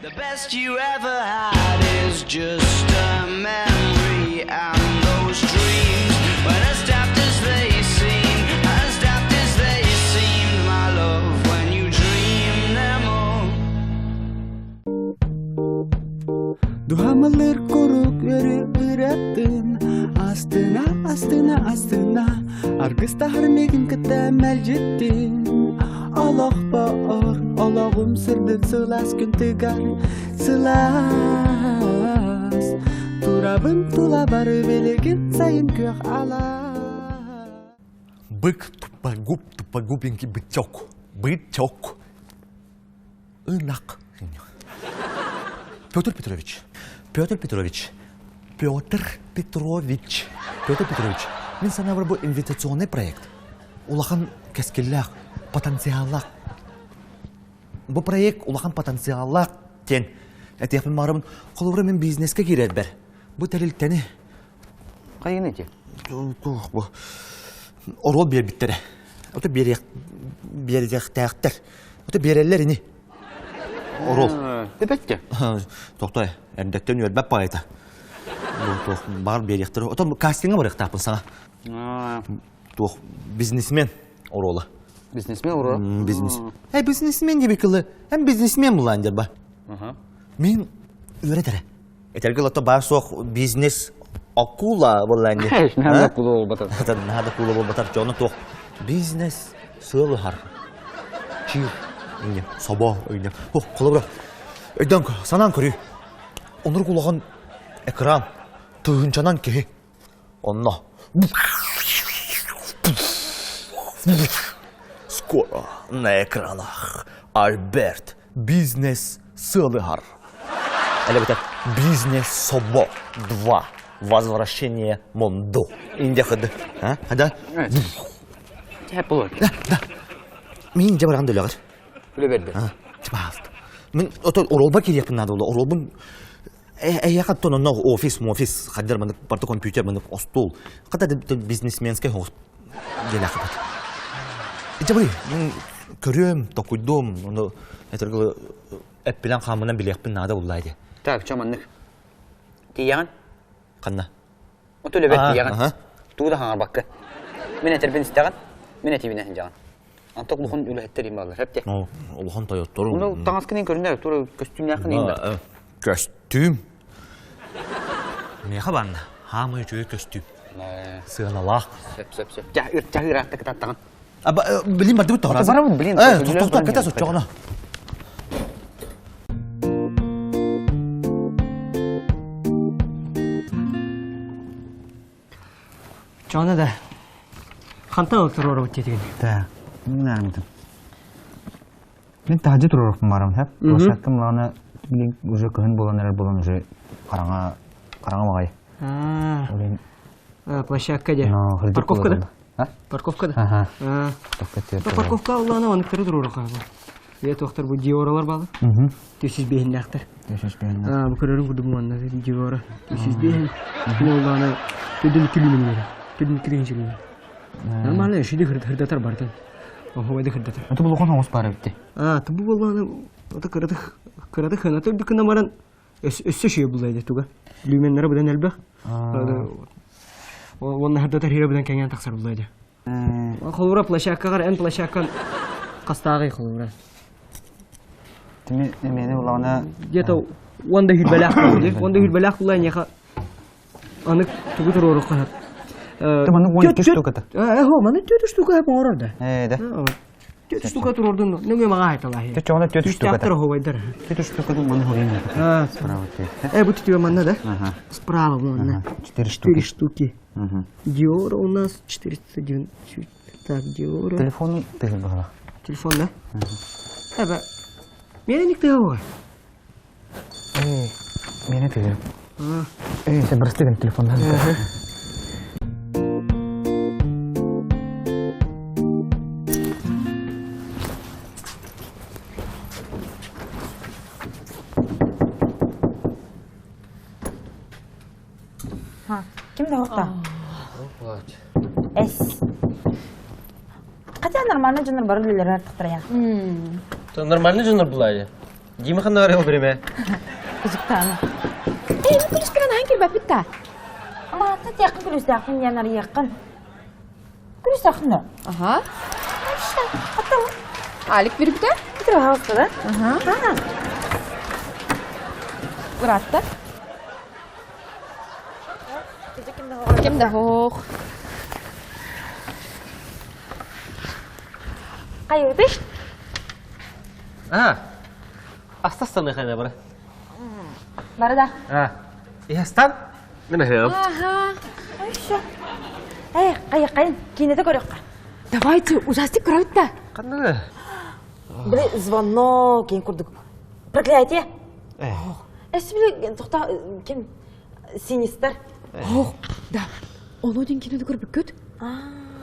The best you ever had is just a memory and those dreams when as daft as they seem, as daft as they seemed, my love, when you dream them all. Дуһамылыр курук өрү ыратын Астына, астына, астына Аргыстаһар мигин кытта мэлдьиттин Олохпор, олоҕум сырдык сылаас күн тыгар Сылаас Турабын тула бары билигин сайын күөх алаас Бык тупогуб тупогубенький бычок. Бычок. Ынах. Петр Петрович. Петр Петрович. Петр Петрович. Петр Петрович. Мин санаабар бу инвестиционный проект. Улахан кэскиллээх, потенциаллаах. Бу проект улахан потенциаллаах диэн этиэхпин баҕарабын. Холобура мин бизнескэ киирэрбэр бу тэрилтэни Хайын ити? Туох бу? Оруол биэрбиттэрэ. Ото биэриэх биэриэхтээхтэр. Ото биэрэллэр ини. Оруол. Эбэтте. Тохтой, эрдэттэн үөрбэт баҕайыта. Бу туох баар биэриэхтэр. Ото кастиҥҥа барыахтаахпын саҥа. Туох бизнесмен оруола. Бизнесмен оруола? Бизнес. Э, бизнесмен диэбиккилы. Эн бизнесмен булаан дьарба. Мин үөрэтэрэ. Этэргэ лото баар суох бизнес акула буоллаан дии. Наада акула буолбатар. Наада акула буолбатар. Дьону туох бизнес сыалыһар. Чир, инне, собо, инне. Ох, холобура. Өйдөөн санаан көрүү. Онур улахан экран тыһынчанан киһи. Онно. Скоро на экранах Альберт бизнес сыалыһар. Элебетер бизнес собо 2. Возвращение Монду. Инде хыды. А? Да? Тэп Да, да. Мин же баран дөлөгөр. Үле берди. Пожалуйста. Мен ото оролба кириэхпин надо боло. Оролбун эйэхэ тон онно офис, офис хаддер маны барта компьютер маны остуол. Хата бизнесменскэй хоҕус дьэлэхпит. Ичэ бри, мен көрүөм, токуйдуом, ону этэргэ эппинэн хаамынан билиэхпин наада буллаа дии. Так, чо маннык. Тиийэҕин? Ханна? Оту үлэбэр тиийэҕин. Тугу да хаҥарбакка. Мин этэрбин истэҕин, мин этиибинэн сылдьаҕын. Антон улахан үлэһиттэр им бааллар, эпте. Улахан тойоттору. Уну таҥаскын көрүнэр, тура көстүүмнээххин иин бар. Көстүүм. Миэхэ барна. Хаамай үчүгэй көстүүм. Сыаналаах. Сөп, сөп, сөп. Жа, ыр, жа, ыраатта кытаттаҕын. Блин, бардыбыт тоҕо. Барабын, блин. Тохтоо, кытта соччоҕуна. Чоно да. Хантан ол туруорабыт диэтигин? Да, мин Мин таһдьа туруорукпун барам, хэп. Площадкам лаана билин уже кыһын буолан эрэр буолан уже хараҥа хараҥа баҕайы. Аа. Площадка де. Парковка да? Парковка да? Ага. Парковка улаана оныктары туруоруха. Е туохтар бу Диоралар баалы. Түсүз биэһиннээхтэр. Түсүз биэһиннээх. Бу көрөрүн курдук уонна Диора. Түсүз биэһин. Кини улаана төдүн күлүмүн Төдүн күлүмүн сүлүмүн. Нормально, шиди хырдатар бартан. Оһуойда хырдатар. Это булухан оҥос баар эбитти. А, тубу буоллаана ото кыратых кыратых хыната үрдүк баран өссө шүйө буллайды туга. Люменнары будан элбэх. Уонна хырдатар хире будан кэҥээн тахсар буллайды. Холура площадкаҕар эн площадкан хастааҕый холура? Тими эмиэни булаҕына Где-то уонда хүрбэлээх буолуо. Уонда хүрбэлээх буллай ньэха аны тугу туруоруохха сөп. Маны 12 штуката. Э, маны 4 штука хеп оҥорор да. Э, да. 4 штука туруордун, нөҥүө маҕа айталаһы. Чоҕуна 4 штуката. Түстээхтэр оһуобайдар. 4 штуката маны хоруйун. Справа. Э, бу түтүө манна да? Ага. Справа манна. 4 штуки. 4 штуки. Диора у нас 490. Так, Диора. Телефон тыгын баҕала. Телефон да? Эбэ. Мені никте его. Э, мені тыгын. Э, сен бір істеген телефоннан. Ким да охта? Эс. Хотя нормально дьоннор бары үлэлэр артыктар я. Нормально дьоннор булайы. Дима ханна барыа биримэ? Кызыктаана. Эй, бу күлүскүнэн аһан кирбэппит да. Маата тиэххин күлүстээххин диэн арыйыаххын. Күлүстээххин да? Аха. Алик бирбитэ? Битир хаалта да? Аха. Ыраатта. Ким да хоох. Хайыбытый? А, астастаны хайна бара. Бары да. А, иһастан? Мен аһыам. Ага. Еще. Эй, кайы кайын, кинете көрөккө. Давайте, ужастик көрөбүт да. Кандай? Били звонок кин курдук. Проклятие. Эс били тохта ким Синистер. Ох, да. Ону дин кинени көрбүккүт?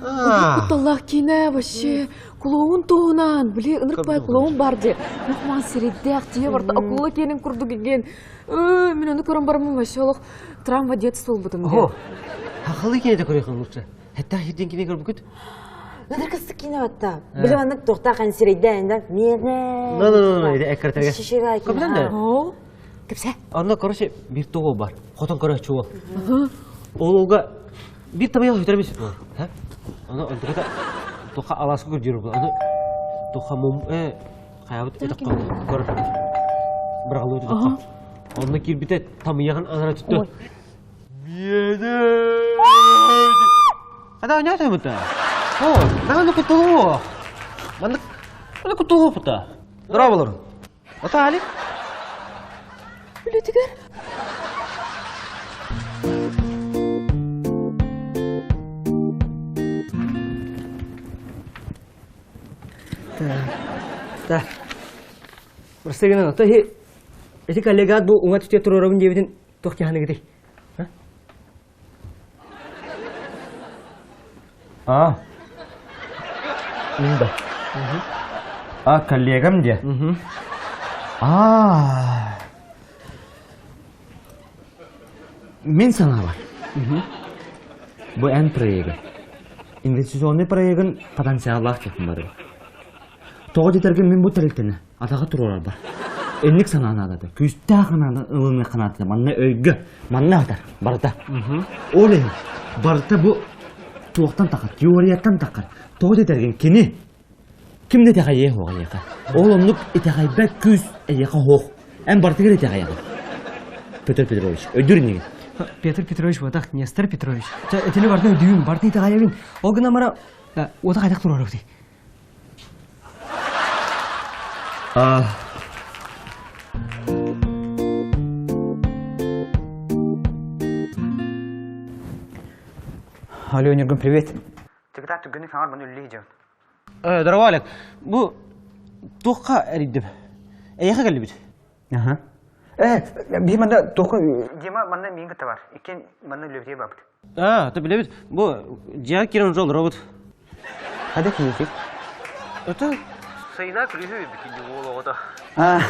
Кутталлаах киинэ вообще клоун туһунан били ынырык бай клоун бар ди нохман сирэйдээх тиэ барта акула киэнин курдук игин мин ону көрөн бараммын вообще олох травма детства болбутум Ого. Хахалы кине көрөйхөн лучше. Хэтта хитин кине көрбүкүт? Ынырык ыстык киинэ батта. Били маннык туохтаах эн сирэйдээн да миэнэ. Ну, ну, ну, эккертэргэ. Шишига Көбүтэн да? Кэпсэ. Онно, короче, биир туох бар. Хотон көрөөччү уол. Ол уолга биир табыйах үтэрбис буолар. Аны онтуката туха алааска көрдүүр буолар. Аны туха мум э хайабыт этэ көр бырағылы өтө Онно киирбитэ тамыйаҕын анара түттө. Миэдэ! Хада оня таймыта. О, наһаа кутулуу. Маннык маннык кутулуу пута. Здорово, Ото Алик? Үлэтигэр? Так. Просто гынан, ото эти коллегат бу уҥа түтэ туруорабын диэбитин туох киһаныгытый? А. Да. А, коллегам где? А. Мин санаабар. Бу эн проегы. Инвестиционный проегын потенциаллаах киһим бары. Тоҕо диэтэргин мин бу тэрилтэни атаҕа туруорарбар. Инник санаа наадата, күүстээх ылыныахха наадата, манна өйгө, манна атар, барыта. Ол иһин барыта бу туохтан тахар, теорияттан тахар. Тоҕо диэтэргин кини ким да итэҕэйиэ суоҕа эйиэхэ. Ол оннук итэҕэйбэт күүс эйиэхэ суох. Эн барытыгар итэҕэйэҕин. Петр Петрович, өйдүүр инигин? Петр Петрович буотах, Нестор Петрович. Итини барытын өйдүүбүн, барытын итэҕэйэбин. Ол гынан баран, уота хайдах туруорабытый? А, Алло, Нюргун, привет. Тыгыта түгүнү саҥар бұны үллей дьон. Э, здорово, Олег. Бу туохха эрийдим? Эйиэхэ кэллибит. Аха. Э, би манна туохха Дима манна миин кытта бар. Иккиэн манна үлэбитиэ бабыт. А, ты билэбит. Бу дьиэҕэ киирэн уже олоробут. Хада киһи. Это Сайына күлүһү бикини уол оҕото. А,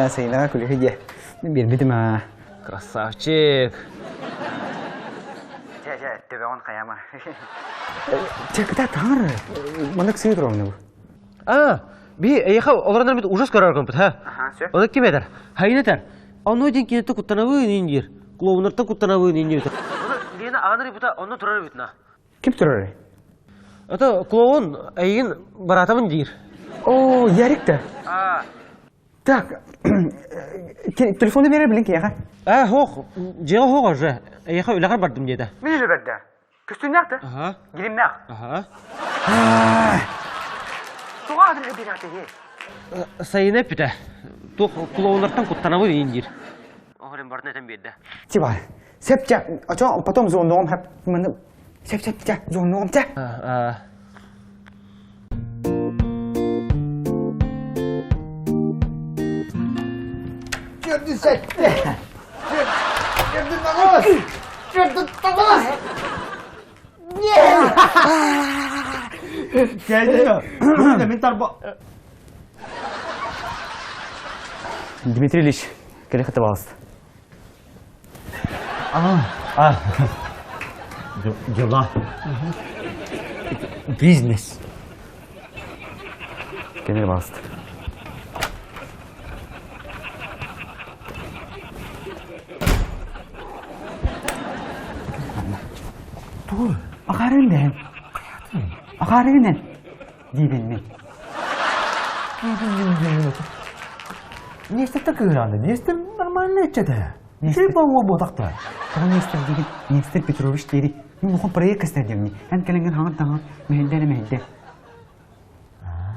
Сайына күлүһү дьэ. Биэрбитим аа. Красавчик. Дьэ, дьэ, төбөҕүн хайама. Чэ, кыта таҥар. Маннык сыы турамын бу. А, би эйиэхэ олорон эрбит ужас көрөр көмпүт, ха? Оны ким этэр? Хайын этэр. Ону дин кинетте куттанабын ин диир. Клоуннартан куттанабын ин диир. Оны Лена аҕанар бута онно турар эбит на. Ким турар? Это клоун эйигин баратабын диир. О, Ярик да. А. Так, телефону берер билин киэхэ. Э, хоох, дьиэҕэ хоох уже. Эйиэхэ үлэҕэр бардым диэтэ. Мин үлэбэрдэ. Көстүүннээх да? Аха. Гримнээх. Аха. Тоҕо аадырга биэрэҕитий? Сайына эппитэ. Туох клоуннартан куттанабын иин диир. Оһорин барытын этэн биэрдэ. Типа, сеп чэ, очо потом звонуом хэп, маны сеп сеп чэ, звонуом чэ. Төрдү сэттэ. Төрдү тоҕус. Төрдү тоҕус. Мин тарба... Дмитрий Ильич, кэлиэхэ пожалуйста. А, дела. Бизнес. Кэлиэ пожалуйста. Тугу? Акаарыгын дэһэн. Акаарыгын эн. Диибин мин. Нестер кыыраанды. Нестер нормальный ыччата. Нестер бауа буотахта. Тоҕо Нестер диигин? Нестер Петрович диэри. Мин улахан проект көстөр Эн кэлэҥҥин хаҥан таҥан мэһэйдэ эрэ мэһэйдэ.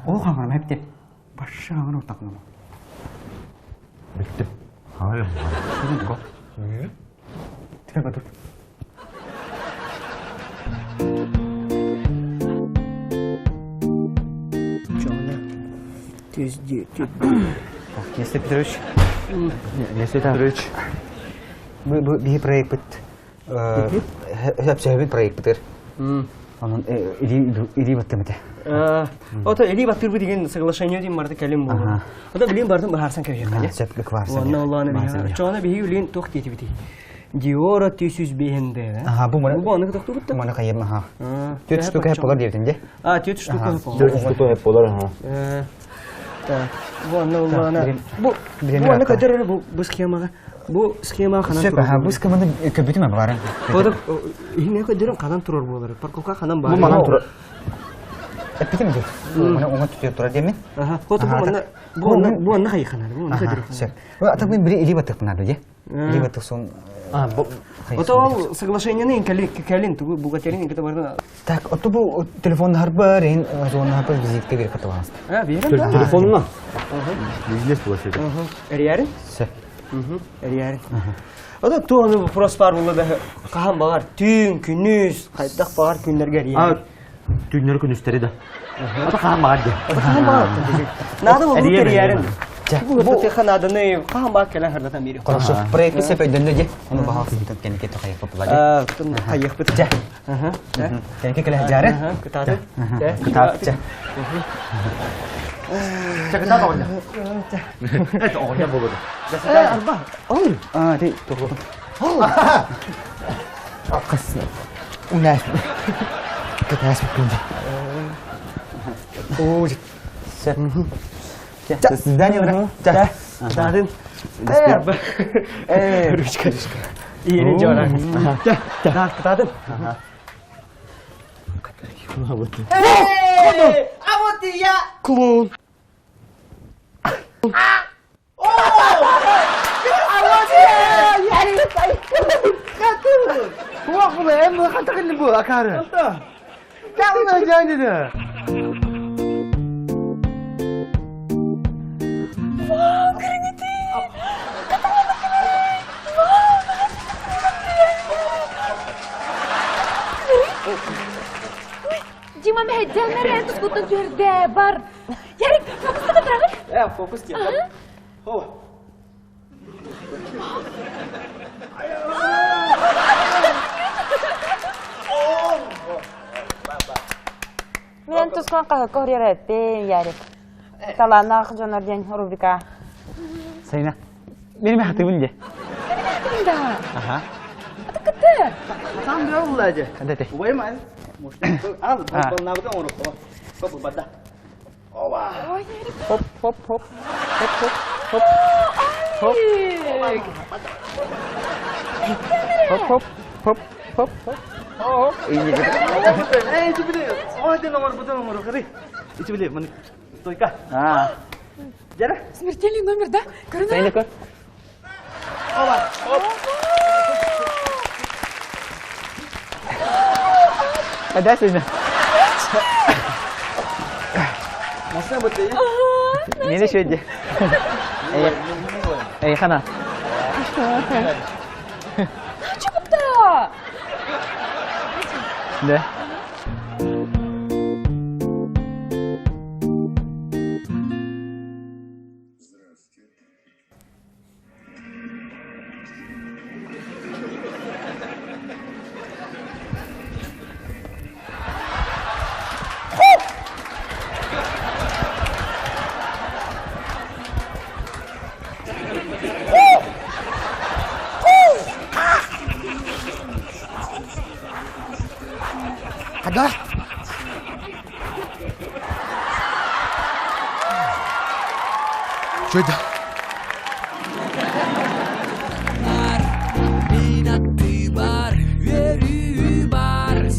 Ол хаҥарым эптэ. Башша хаҥар ортакынама. Бүттүм. Хаҥар Теперь готов. Нестер Петрович. Нестер Петрович. Бу бу биһи проектпыт сөпсөһөбүт проектпытыр. Онон илии баттым этэ. Ото илии баттырбы деген соглашение диэн барыта кэлин буолар. Ото билин бардым быһаарсан кэбиһиэххэ. Сөп кварсан. Уонна оллааны Чоона биһиги билин туох диэтибитий? Диора 305 да. Аха, бу маны Бу аны тохтубут да. Маны хайым аха. Төрт штука хеп болар диэбитин де. А, төрт штука хеп болар. Төрт штука хеп болар, аха. Так, бу анна улаана. Бу бу аны көтөр бу бу схемага. Бу схема ханан Сөп, аха, бу схеманы көбүтүм бары. Бодок иһине көдөрүм ханан турар болар. Парковка ханан бар. Бу манан турар. Эппитим де. Маны оңа түтөр турар демен. Аха, кото бу манна бу анна бу анна хай ханан. Бу анна көдөрүм. Сөп. Бу атак мен бири или батык надо, де. Или батык сон. А, бу Ото ол соглашениены кэлин кэлин тугу бухгалтерин кете бардын. Так, ото бу телефон харбар, эн зона харбар визитка бер каталанс. А, берем да. Телефонuna. Бизнес була сөйдө. Эрьярин? Сөп. Эрьярин. Ото туону вопрос бар була да кахан багар түн күнүс кайдак багар күннерге А, түннөр күнүстери да. Ата кахан багар де. Ото кахан багар. Надо болу эрьярин. Бу теха наданы кахан багар келен хардатан бери. Хорошо. Проект сөп өйдөннө де. Оны баха сытып кенеке тохай попула. А, тун кайык бит. Жа. Аха. Кенеке келе жары. Кытады. Кытап. Жа. Чакыта оғня. Это оғня болду. Арба. Ой. А, ти тохо. Акас. Унас. Кытас күндө. О, Сөп. До свидания, брат. Жа. Дадын. Арба. Ручка, ручка. Иени жора. Жа, жа, кытадын. А вот и я! Клоун. Вау, көрүңүтүй! Каталаны кэлэрэй! Вау, Дима мэһэйдээн эрэ тускуттан түһэрдэ бар. Ярик, фокуста кытыраҕын? Э, фокус тип. Хо. Мен тускан каһыкка хурьяр эппин, Ярик. Талааннаах дьонор диэн рубрика. Сайна. Мени мен хатыбын де. Да. Аха. Аты кытыр. Там бер уллади. Кандай те? Убай ман. Ал, бұл набыдан орып қола. Хоп, бада. Ова. Ой, Ярик. Хоп, хоп, хоп. Хоп, хоп. Хоп. Хоп. Хоп, хоп, хоп, хоп, хоп. Эй, ичи биле. Ой, ден оңор, бұдан оңор, қыры. Ичи биле, міне, стойка. А. Жара. Смертельный номер, да? Көрүнө? Сайна көр. Ова. Хоп. Када Сайна? Машина бітті, Мени шөйде. Эй, эй, хана. Чукта! Да. Када? Что это? Бар,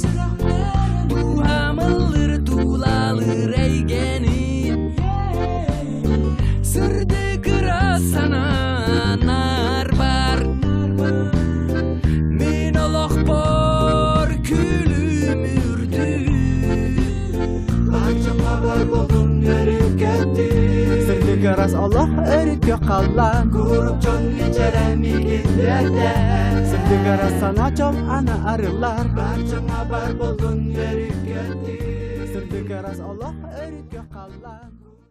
олох өрүккө халлаан Курук дьон мичэрэ миигин үөрдэ Сырдык ара сана чол ана арыллар Бар дьоҥҥо бар боллун өрүккө Сырдык ырас олох өрүккө халлаан.